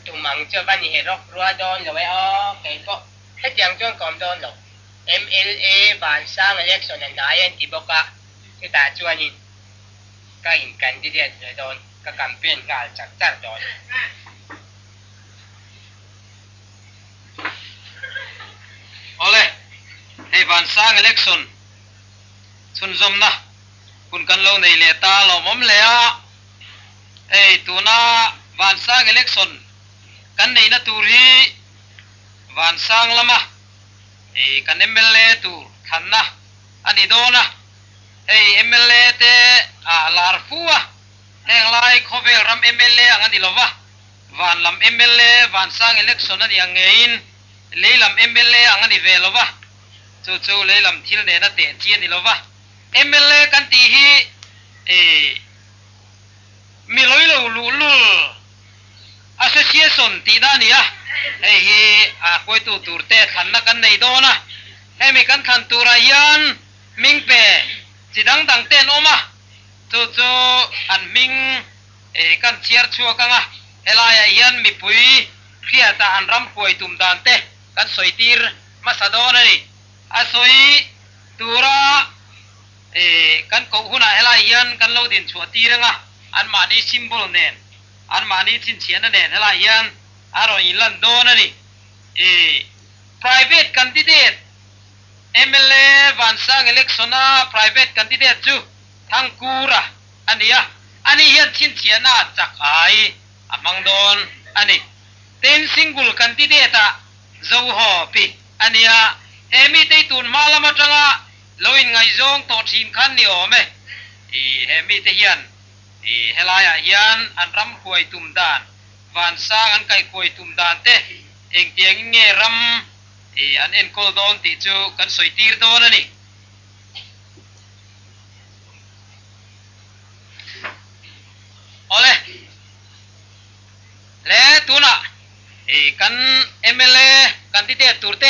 tum ang chu a va ni he rawk rua dawn lo e aw, kei pawh hetiang chuan ka awm dawn lo. MLA Vansang election a hnai an ti bawk a, chutah chuanin ka in candidate ve dawn, ka campaign nghal char char dawn. Awle, hei Vansang election chhunzawmna hun kan lo nei leh ta lawmawm hle a, hei tuna Vansang election kan neihna tur hi Vansang lama hei kan mla tur thlanna a ni dawn a, hei mla te ah lar fu a, heng lai khawvel ram mla ang a ni lo va, van lam mla Vansang election a ni ang ngeiin lei lam mla ang a ni ve lo va, chu chu lei lam thil nena teh chi a ni lo va. Mla kan tih hi ih mi lawi lo luhlul association tihna a ni a, hei hi a hruaitu turte thlanna kan nei dawn a, hemi kan thlan turah hian hming pe chi dang dang te an awm a, chu chu an hming ih kan chhiar chhuak ang a, helaiah hian mipui hriata an ram hruai tum dan te kan sawi tir hmasa dawn a ni. A sawi tura kan koh hunah helai hian kan lo din chhuah tir ang a, anmahni symbol nen, anmahni chhinchhiahna nen helai hian a rawn inlan dawn a ni. Private candidate, mla Vansang election-a private candidate chu Thangkura a ni a, ani hian chhinchhiahna chak ai a hmang dawn a ni. Tin, single candidate-ah Zoho pi a nia, he mite hi tun hma lam atanga lo inngaihzawng tawh thin khan ni awm e. I he mite hian i helaiah hian an ram hruai tum dan, vansang an kaihkhuai tum dan te engtiangin nge ram i an enkawl dawn tih chu kan sawi tir dawn a ni. Awle. Le tunah i kan mla candidate tur te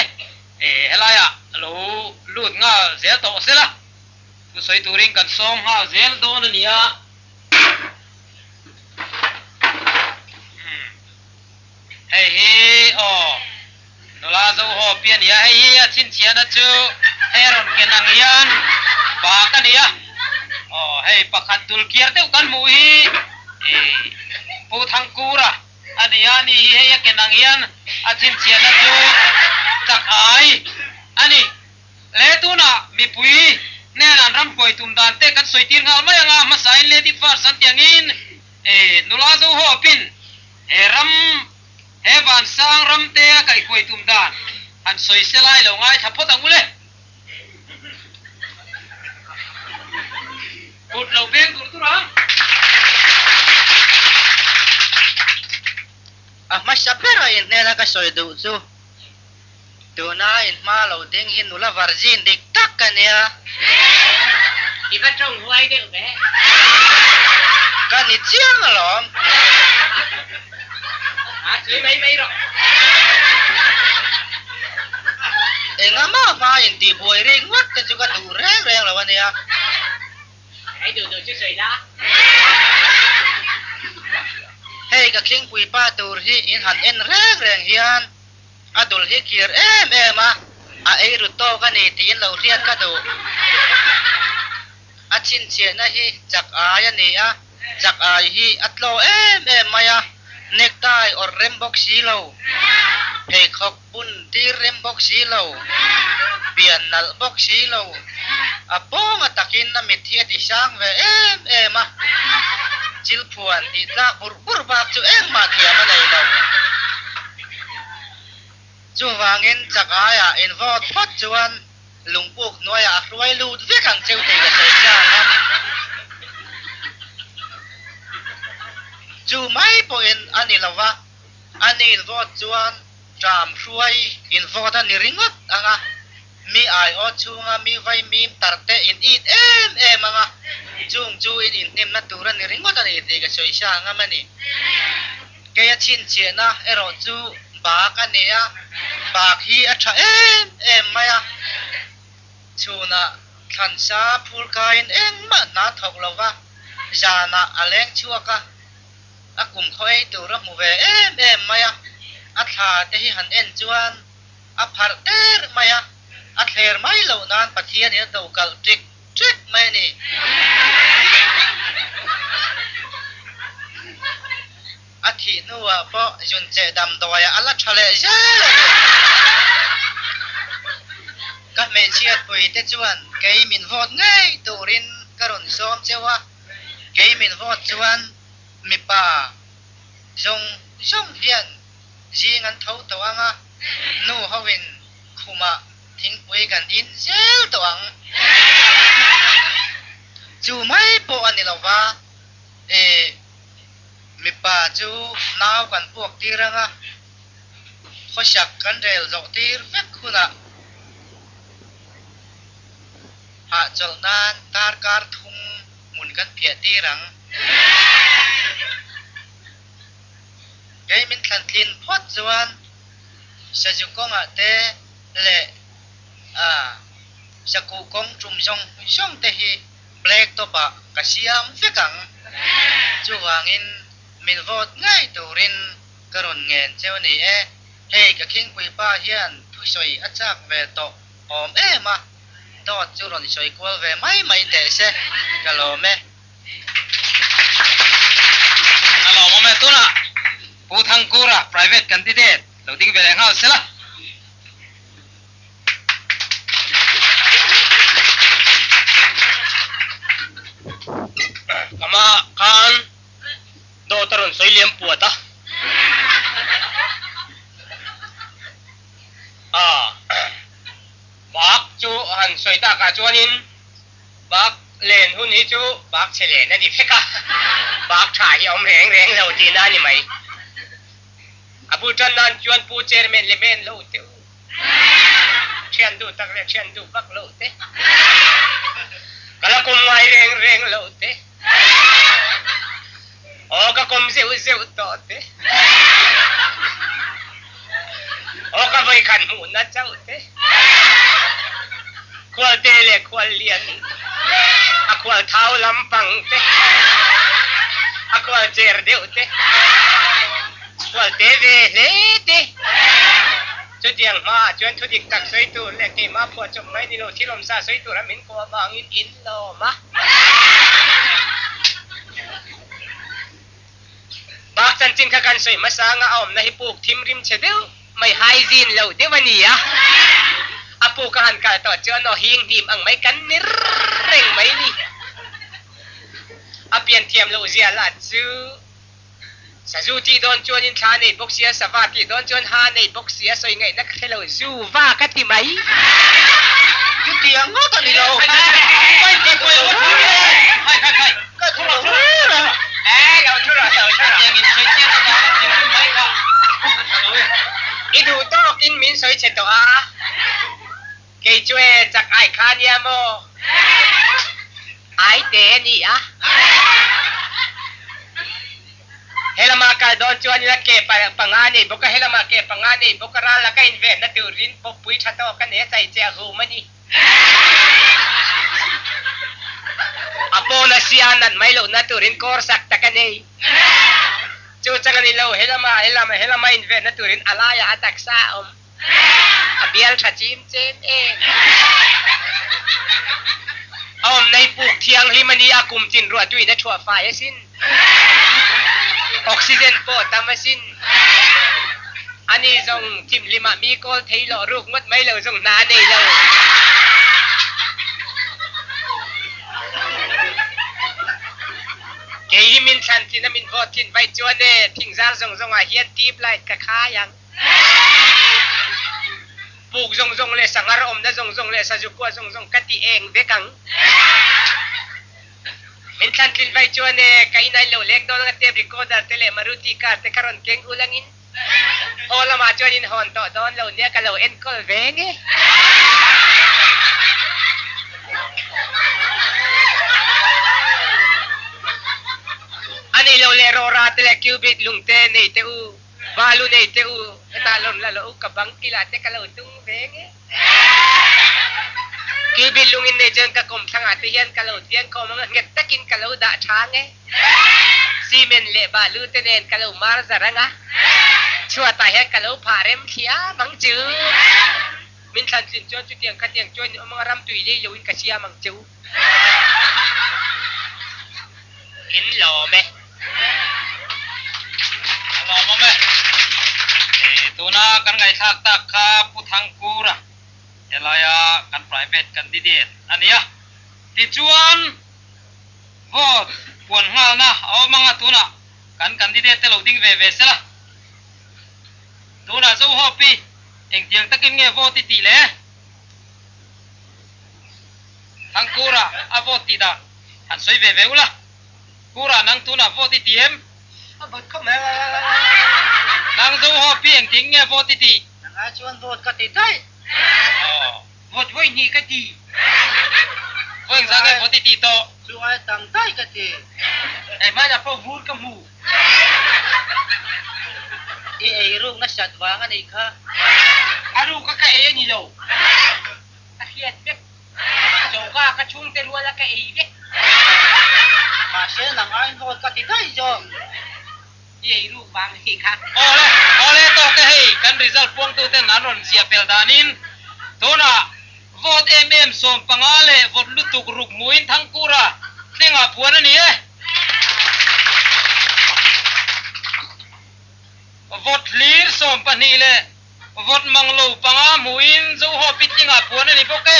helaiah lo lut nghal zel tawh sela, thusawi turin kan sawm nghal zel dawn a nia. Hei hi aw nula Zoho pi a nia, hei hi a chhinchhiahna chu hei a rawn ken ang hian bak a nia. Aw hei pakhat dul kiar deuh kan hmuh hi i Pu Thangkura a ni a, ani hi hei a ken ang hian a chhinchhiahna chu chak ai a ni. Le tunah mipui hnen an ram hruai tum dan te kan sawi tir nghal mai ang a, hmasain Lady First an tih angin i nula Zoho pin He ram, he vansang ram te a kaihkuai tum dan han sawi se lai lo ngaithla phawt ang u le. Kut lo veng tur tur ang. A hmasa ber a inhnena ka sawi duh chu tuna inhma lo ding hi nula virgin dik tak ka nia. I va tawng huai deuh ve. Ka ni chiang alawm. A sawi mai mai rawh. Engama hma intih buai rik ngawt te chu ka duh reng reng lo a nia. Hei duh duh chu sawi la. Hei ka khingpui pa tur hi in han en reng reng hian a dul hi kir em em a, a ei ru tawk a ni tiin lo hriat ka duh. A chhinchhiahna hi chak ai a ni a, chak ai hi a tlaw em em mai a, necktie awrh rem bawk si lo, pheikhawk bun tir rem bawk si lo, pian nalh bawk si lo, a pawnga takin a mit hi a ti sang ve em em a, chilphuan tih tlak burh burh bak chu engmah thiam a nei lo. Chuvangin chak aiah in vote phawt chuan lungpuk hnuaiah a hruai lut vek ang cheu tih ka sawi chang a. Chu mai pawhin a ni lo va, a ni in vote chuan tram hruai in vote a ni ringawt ang a, mi aiawt chhunga mi vaimim tar te in it em em ang a, chung chu in inhnemna tur a ni ringawt a ni tih ka sawi sa ngam a ni. Kei a chhinchhiahna erawh chu bak a ni a, bak hi a tha em em mai a, chhunah thlansa phur kaiin engmah hna thawk lo va, zanah a leng chhuak a. A kum khaw ei tur a hmu ve em em mai a, a thla te hi han en chuan a pharh der mai a, a thler mai loh nan Pathianin a do kalh ṭik ṭek mai a ni. A thih hnuah pawh zuncheh damdawiah a la ṭha leh zel a ni. Ka hmeichhiatpui te chuan kei min vote ngei turin ka rawn sawm cheu a, kei min vote chuan mipa zawng zawng hian zing an tho tawh ang a, nu hoin khumah thingpui kan in zel tawh ang. Chu mai pawh a ni lo va, e mipa chu nau kan puak tir ang a, khawsak kan rel zawh tir vek hunah hahchawlh nan darkar thum hmun kan phiah tir ang. Kei min thlan tlin phawt chuan Sazu kawngah te leh Sakuh kawng tum zawng zawng te hi Black top ah ka siam vek ang. Chuvangin min vote ngei turin ka rawn ngen cheu a ni e. Hei ka khingpui pa hian thusawi a chak ve tawh awm em a, dawt chu rawn sawi kual ve mai mai teh se, ka lawm e. A lawmawm e, tunah Pu Thangkura private candidate lo ding ve leh nghal sela. Kama khan dawt a rawn sawi liam puat a. A bak chu han sawi takah chuanin bak len hun hi chu bak chhe len a ni vek a, bak tha hi a awm reng reng lo tihna a ni mai. A bul tan nan chuan Pu Chairman leh men lo teh u. Thian duh tak leh thian duh vak lo te. Ka la kawm ngai reng reng lo te. Aw ka kawm zeuh zeuh tawh te. Aw ka vawikhat hmuhna chauh te. Khualte leh khual lian a khual thau lampang te. A khual cher deuh te. Khual te ve hle te. Chutiang hmaah chuan thu dik tak sawi tur leh keimah phuahchawp mai ni lo thil awmsa sawi tura min kawh avangin in lawm a. Bak chanchin kha kan sawi hmasa anga a awmna hi puk thim rim chhe deuh mai hygiene lo deuh a ni a. A puk a han kal tawh chuan aw hing hnim ang mai kan ni reng mai ni. A pian thiam loh zia lah chu Sazu tih dawn chuan in thla nei bawk sia, sava tih dawn chuan ha nei bawk sia, sawi ngaihna ka hre lo, zu va ka ti mai. Chutiang ngawt a ni lo. I duh tawkin min sawi chhe tawh a, kei chu e chak ai kha nia maw? Ai te a ni a. Helama kal dawn chuan ila ke panga nei bawk a, helama ke panga nei bawk a, ral laka invenna turin pawppui tha tawk a nei a, chai che a hum a ni. A pawn a sia nat mai lohna turin kawr sak tak a nei. Chu chang a ni lo, helama, helama, helama invenna turin a laiah a taksa a awm. A bial tha chim chem em. A awm nei puk thianghlim a ni a, kum tin ruah tuin a thuah fai asin. Oxygen pawh tam asin. Ani zawng thimhlimah mi kawl thei loh ruk ngawt mai lo zawng hna a nei lo. Kei hi min thlan thin a min vote thin vaih chuan e, thingzar zawng zawngah hian tube light ka khai ang. Puk zawng zawng leh sanghar awmna zawng zawng leh sazu kua zawng zawng ka ti eng vek ang. Min thlan tlin vaih chuan e, ka inai lo leng dawn anga tape recorder te leh Maruti car te kha rawn keng ul angin haw lamah chuan in hawn tawh dawn lo nia ka lo enkawl ve nge. A nei lo leh rawra te leh cubic lung te nei teh u. Balu nei teh u, hetah lawm la lo u, ka bang kilah te ka lo tung ve nge. Kilbil lungin nei chuan ka kawmthlangah te hian ka lo tiang khawm ang a, nghet takin ka lo dah tha nge. Cement leh balu te nen ka lo mar zar ang a, chhuatah hian ka lo phah rem thliam ang chu. Min thlan tlin chuan chutiang khatiang chuan in awm anga ram tui lei loin ka siam ang chu. In lawm e. A lawmawm e. Tuna kan ngaihthlak tak kha Pu Thangkura helaia kan private candidate a nia. Tichuan vote puan nghalna a awm anga tunah kan candidate te lo ding ve ve sela. Tunah Zohopi engtiang takin nge vote i tih le? Thangkura a vote tih dan han sawi ve ve ula. Kura nang tunah vote i ti em? A vote khawp mai. Nang Zohopi engtin nge vote i tih? Nangah chuan vote ka ti daih. Aw. Vote vawi hnih ka ti. Vawi engzah nge vote i tih tawh? Chu ai tam daih ka ti. Ei hmanah pawh vur ka hmu. I ei ruk nasat vang a nih kha. A ruk a ka ei a ni lo. Ka hriat vek. Choka ka chhungte rual a ka ei vek. Mahse nang aiin vote ka ti daih zawk. I ei ruk vang a nih kha. Awle, awle tawk e hei kan result puangtuten an rawn ziah pel danin tunah vote em em 15 leh vote lutuk ruk hmuin Thangkura tlingah puan a ni e. Vote hlir 12 leh vote mang lo panga hmuin Zohawpi tlingah puan a ni bawk e.